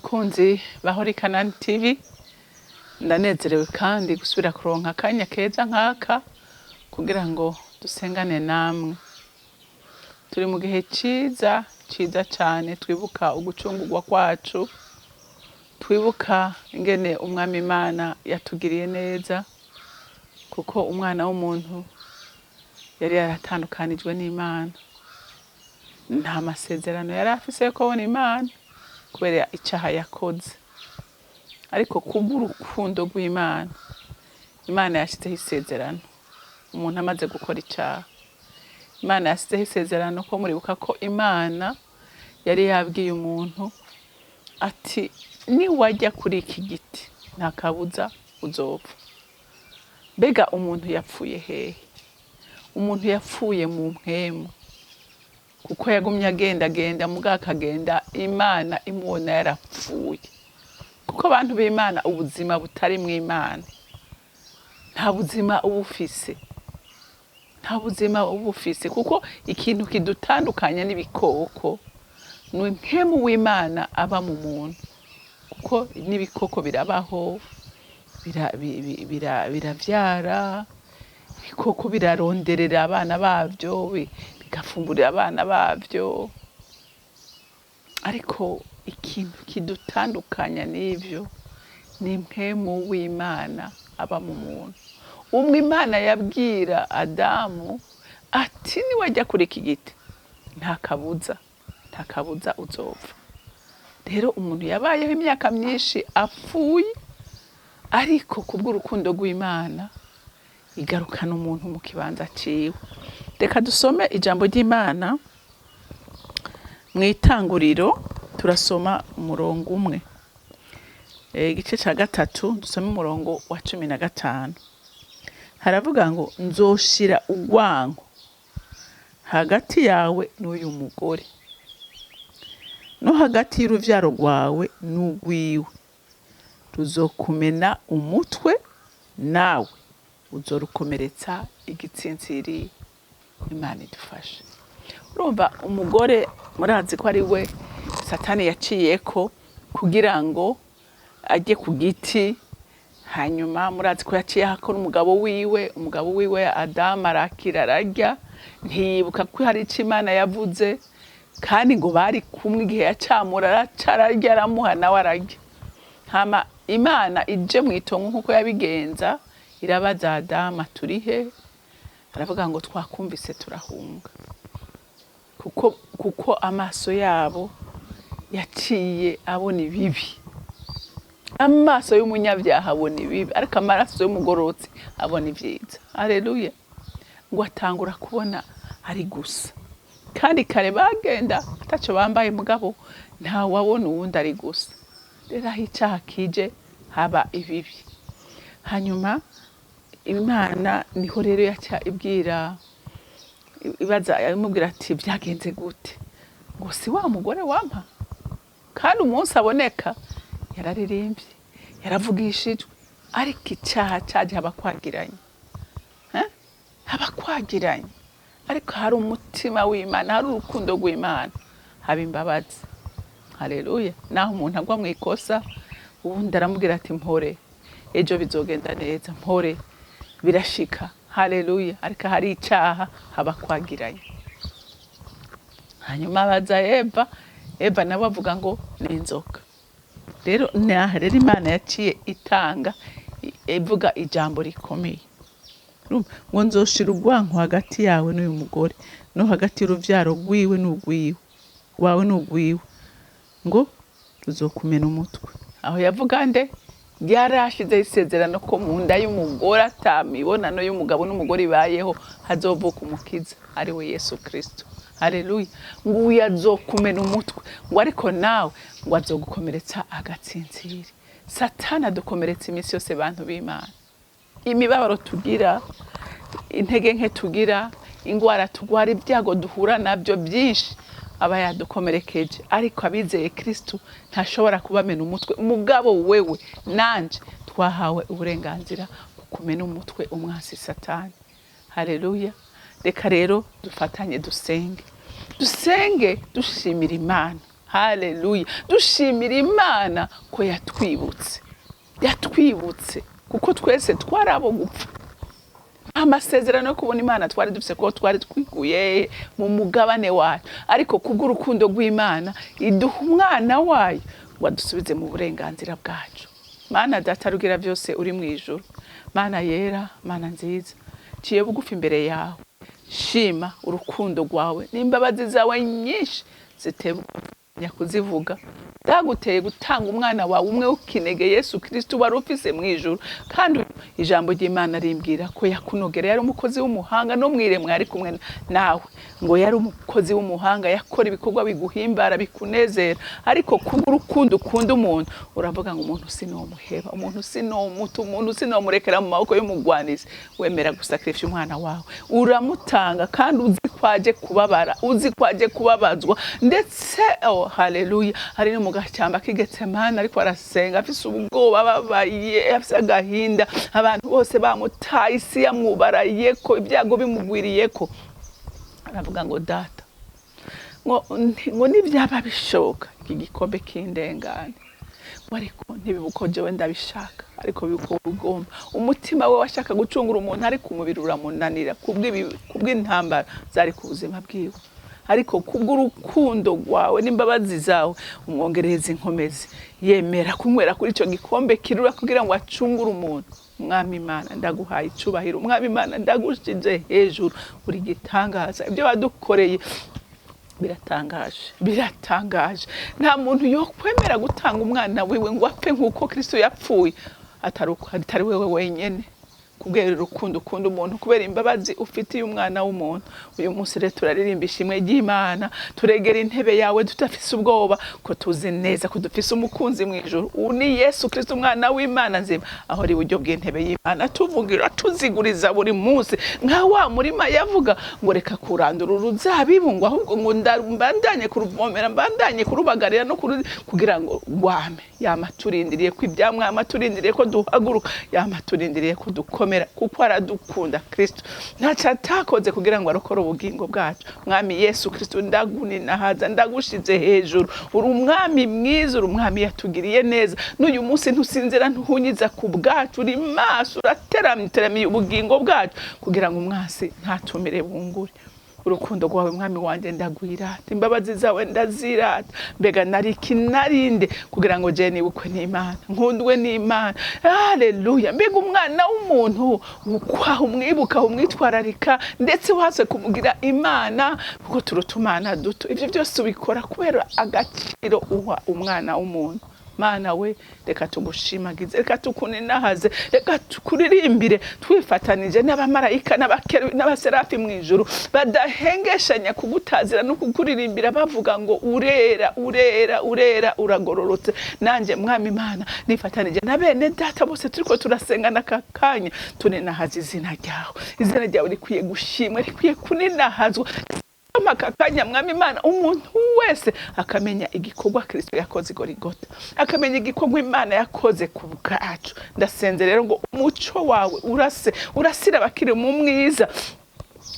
Bakunzi ba Holy Canaan TV, ndanezerewe kandi gusubira kuronka akanya keza nk'aka kugira ngo dusengane namwe. Turi mu gihe ciza ciza cane, twibuka ugucungurwa kwacu, twibuka ingene Umwami Imana yatugiriye neza, kuko umwana w'umuntu yari yaratandukanijwe n'Imana. Nta masezerano yari afise yo kubona Imana kubera icaha yakoze. Ariko kubw'urukundo rw'Imana, Imana yashizeho isezerano. Umuntu amaze gukora icaha, Imana yashizeho isezerano. Ko muribuka ko Imana yari yabwiye umuntu ati: "Niwajya kuri iki giti, nta kabuza uzopfa." Mbega umuntu yapfuye hehe? Umuntu yapfuye mu mpwemu, kuko yagumye agendagenda, mugabo akagenda Imana imubona yarapfuye. Kuko abantu b'Imana, ubuzima butari mu Imana nta buzima uba ufise, nta buzima uba ufise, kuko ikintu kidutandukanya n'ibikoko ni impwemu w'Imana aba mu muntu. Kuko n'ibikoko birabaho, biravyara, ibikoko biraronderera abana bavyo, bigafungurira abana bavyo, ariko ikintu kidutandukanya n'ivyo ni impwemu w'Imana aba mu muntu. Umwe Imana yabwira Adamu ati: "Niwajya kuri iki giti, nta kabuza, nta kabuza uzopfa." Rero umuntu yabayeho imyaka myinshi apfuye, ariko kubw'urukundo rw'Imana igarukana umuntu mu kibanza ciwe. Reka dusome ijambo ry'Imana mu Itanguriro, turasoma umurongo umwe. Igice ca 3, dusome umurongo wa 15. Haravuga ngo: "Nzoshira urwanko hagati yawe n'uyu mugore, no hagati y'uruvyaro rwawe n'urwiwe; ruzokumena umutwe, nawe uzorukomeretsa igitsintsiri." Imana idufashe. Urumva, umugore murazi ko ari we Satani yaciyeko kugira ngo ajye ku giti. Hanyuma murazi ko yaciye ahako n'umugabo wiwe. Umugabo wiwe Adamu arakira, ararya, ntiyibuka ko hari ico Imana yavuze, kandi ngo bari kumwe igihe yacamura. Araca ararya, aramuha, nawe ararya. Hama Imana ije mu itongo nk'uko yabigenza, irabaza Adamu: "Turihe?" Aravuga ngo: "Twakumvise turahunga." Kuko amaso yabo yaciye abona ibibi. Amaso y'umunyabyaha abona ibibi, ariko amaraso y'umugororotsi abona ibyiza. Aleluya! Ngo atangura kubona ari gusa, kandi kare bagenda ataco bambaye, mugabo ntawabona uwundi ari gusa. Rero aho icaha kije haba ibibi. Hanyuma Imana niho rero yaca ibwira, ibaza, imubwira ati: "Byagenze gute?" Ngo: "Si wa mugore wampa?" Kandi umunsi aboneka yararirimbye, yaravugishijwe, ariko icaha caje, haba kwagiranye. Eh? Haba kwagiranye, ariko hari umutima w'Imana, hari urukundo rw'Imana, haba imbabazi. Haleluya! Naho umuntu agwa mu ikosa, ubundi aramubwira ati: "Mpore, ejo bizogenda neza, mpore, birashika." Haleluya! Ariko hari icaha, haba kwagiranye. Hanyuma baza Eva, Eva nawe avuga ngo ni inzoka. Rero naha rero Imana yaciye itanga, ivuga ijambo rikomeye. Urumva, ngo: "Nzoshira urwanko hagati yawe n'uyu mugore, no hagati y'uruvyaro rwiwe n'urwiwe, rwawe n'urwiwe, ngo ruzokumena umutwe." Aho yavuga nde? Yari ashizeho isezerano ko mu nda y'umugore, ata mibonano y'umugabo n'umugore ibayeho, hazovuka umukiza, ari we Yesu Kristo. Haleluya! Ngo uyu azokumena umutwe, ngo ariko nawe ngo azogukomeretsa agatsintsiri. Satani adukomeretsa iminsi yose, bantu b'Imana. Imibabaro tugira, intege nke tugira, ingwara tugwara, ibyago duhura nabyo byinshi, aba yadukomerekeje. Ariko abizeye Kristu ntashobora kubamena umutwe. Mugabo wewe nanje twahawe uburenganzira bwo kumena umutwe umwansi Satani. Haleluya! Reka rero dufatanye dusenge, dusenge dushimira Imana. Haleluya! Dushimira Imana ko yatwibutse, yatwibutse, kuko twese twari abo gupfa. Amasezerano yo kubona Imana twari dufise, ko twari twiguye mu mugabane wacu, ariko kubw'urukundo rw'Imana iduha umwana wayo ngo adusubize mu burenganzira bwacu. Mana Data rugira byose uri mu ijuru, Mana yera, Mana nziza, ciye bugufi imbere yawe, shima urukundo rwawe n'imbabazi zawe nyinshi zitebwa kuzivuga, zaguteye gutanga umwana wawe umwe w'ikinege, Yesu Kristo, wari ufise mu ijuru. Kandi ijambo ry'Imana rimbwira ko yakunogera, yari umukozi w'umuhanga, no mwiremwe yari kumwe nawe, ngo yari umukozi w'umuhanga, yakora ibikorwa biguhimbara, bikunezera. Ariko kubw'urukundo ukunda umuntu, uravuga ngo umuntu sinomuheba, umuntu sinomuta, umuntu sinomurekera mu maboko y'umugwanizi. Wemera gusacrifier umwana wawe, uramutanga, kandi uzi ko aje kubabara, uzi ko aje kubabazwa ndetse. Oh, haleluya! Ari no mu gashyamba k'Igetsemani, ariko arasenga, afise ubwoba, ababaye, afise agahinda, abantu bose bamutaye, isi yamwubaraye ko ibyago bimugwiriye ko, aravuga ngo: "Data," ngo "nibyaba bishoboka, iki gikombe kindengane," ngo "ariko ntibibe jewe ndabishaka, ariko bibe uko ugomba." Umutima we washaka gucungura umuntu, ariko umubiri uramunanira kubw'intambara zari ku buzima bwiwe. Ariko kubw'urukundo rwawe n'imbabazi zawe, umwongereza inkomezi, yemera kunywera kuri icyo gikombe kirura kugira ngo acungure umuntu. Mwami Imana, ndaguhaye icubahiro. Mwami Imana, ndagushize hejuru, uri gitangaza. Ibyo wadukoreye biratangaje, biratangaje. Nta muntu yokwemera gutanga umwana wiwe ngo apfe nk'uko Kristo yapfuye atari wewe wenyene, kubera urukundo ukunda umuntu, kubera imbabazi ufitiye umwana w'umuntu. Uyu munsi rero turaririmba ishimwe ry'Imana, turegera intebe yawe tudafise ubwoba, ko tuzi neza ko dufise umukunzi mu ijuru. Ubu ni Yesu Kristo, umwana w'Imana nzima, aho ari iburyo bw'intebe y'Imana, tuvugira, tuziguriza buri munsi, nka wa murima yavuga ngo: "Reka kurandura uruzabibu," ngo "ahubwo ngo mbandanye kuruvomera, mbandanye kurubagarira no kugira ngo rwame." Yama turindiriye ko ibyamwa, yama turindiriye ko duhaguruka, yama turindiriye ko dukomera, kuko aradukunda. Kristo ntacyo atakoze kugira ngo arokore ubugingo bwacu. Mwami Yesu Kristo, ndaguninahaza, ndagushize hejuru. Uri umwami mwiza, uri umwami yatugiriye neza. N'uyu munsi ntusinzira, ntuhunyiza ku bwacu, uri maso, urateramye, uteramiye ubugingo bwacu kugira ngo umwasi ntatumire bungure. Urukundo rwawe, mwami wanjye, ndagwirata, imbabazi zawe ndazirata. Mbega nari iki, narinde kugira ngo je nibukwe n'Imana, nkundwe n'Imana? Haleluya! Mbega umwana w'umuntu, ukwaha umwibuka, umwitwararika, ndetse waze kumugira Imana, kuko turuta umwana duto. Ibyo byose ubikora kubera agaciro uha umwana w'umuntu. Mana we, reka tugushimagize, reka tukuninahaze, reka tukuririmbire twifatanije n'abamarayika n'abakerubi n'abaserafi mu ijuru, badahengeshanya kugutazira no kukuririmbira, bavuga ngo: "Urera, urera, urera, uragororotse." Nanjye, mwami Imana, nifatanije na bene data bose turiko turasengana aka kanya, tuninahaza izina ryawe. Izina ryawe rikwiye gushimwa, rikwiye kuninahazwa aka kanya, mwami Imana, umuntu wese akamenya igikorwa Kristo yakoze i Gorigota, akamenya igikorwa Imana yakoze ku bwacu. Ndasenze rero ngo umuco wawe urase, urasira abakiri mu mwiza,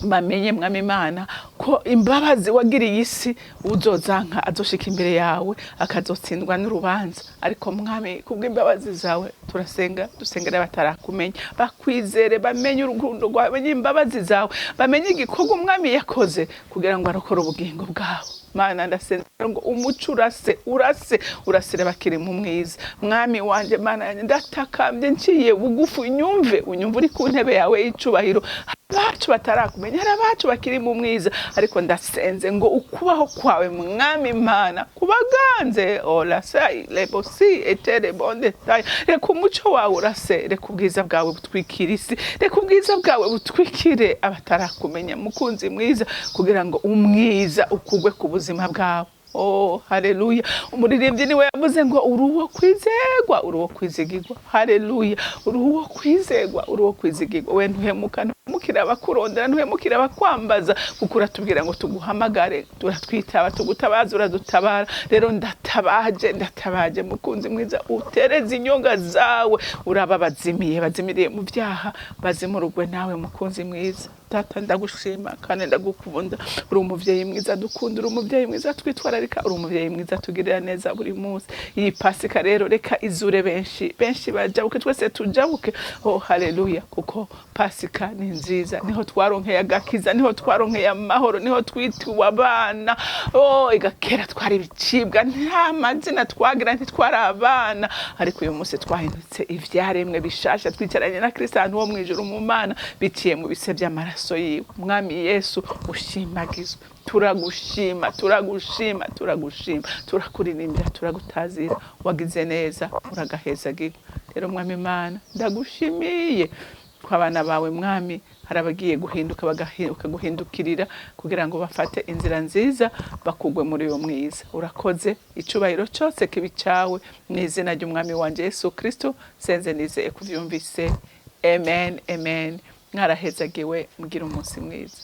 bamenye, mwami Imana, ko imbabazi wagiriye isi, uzozanka azoshika imbere yawe akazotsindwa n'urubanza. Ariko mwami, kubw'imbabazi zawe turasenga, dusengera batarakumenya, bakwizere, bamenye urukundo rwawe, bamenye imbabazi zawe, bamenye igikorwa umwami yakoze kugira ngo arokore ubugingo bwabo. Mana, ndasenze ngo umuco urase, urase, urasire bakiri mu mwiza. Mwami wanje, Mana yanjye, ndatakambye nciye bugufi, unyumve, unyumve uri ku ntebe yawe y'icubahiro. Abacu batarakumenya, hari abacu bakiri mu mwiza, ariko ndasenze ngo ukubaho kwawe, mwami Imana, kubaganze. Olasai lebosi etere bonde tai. Reka umuco wawe urase, reka ubwiza bwawe butwikire isi, reka ubwiza bwawe butwikire abatarakumenya, mukunzi mwiza, kugira ngo umwiza ukugwe ku buzima bwawe. Oh, haleluya! Umuririmbyi niwe yavuze ngo: "Uri uwo kwizegwa, uri uwo kwizigirwa." Haleluya! Uri uwo kwizegwa, uri uwo kwizigirwa. We ntuhemuka, ntuhemukira abakurondera, ntuhemukira abakwambaza, kuko uratubwira ngo tuguhamagare turatwitaba, tugutabaza uradutabara. Rero ndatabaje, ndatabaje, mukunzi mwiza, utereze inyonga zawe, uraba bazimiye, bazimiriye mu byaha, bazimurugwe nawe, mukunzi mwiza. Data, ndagushima kandi ndagukunda. Uri umuvyeyi mwiza dukunda, uri umuvyeyi mwiza twitwararika, uri umuvyeyi mwiza tugirira neza buri munsi. Iyi Pasika rero reka izure benshi, benshi bajabuke, twese tujabuke. Oh, haleluya! Kuko Pasika ni nziza, niho twaronkeye agakiza, niho twaronkeye amahoro, niho twitiwe abana. Oh, igakera twari ibicibwa, nta mazina twagira, ntitwari abana, ariko uyu munsi twahindutse ivyaremwe bishasha, twicaranye na Kristo ahantu ho mw'ijuru mu Mana, biciye mu bise by'amaraso yiwe. Mwami Yesu, ushimagizwe. Turagushima, turagushima, turagushima, turakuririmbira, turagutazira. Wagize neza, uragahezagirwa. Rero Mwami Imana, ndagushimiye ko abana bawe, Mwami, hari abagiye guhinduka, bakaguhindukirira kugira ngo bafate inzira nziza, bakugwe muri uyo mwiza. Urakoze. Icubahiro cyose kibi cyawe, mu izina ry'Umwami wanje Yesu Kristo senze, nizeye kuvyumvise. Amen, amen. Mwarahezagiwe, mugira umunsi mwiza.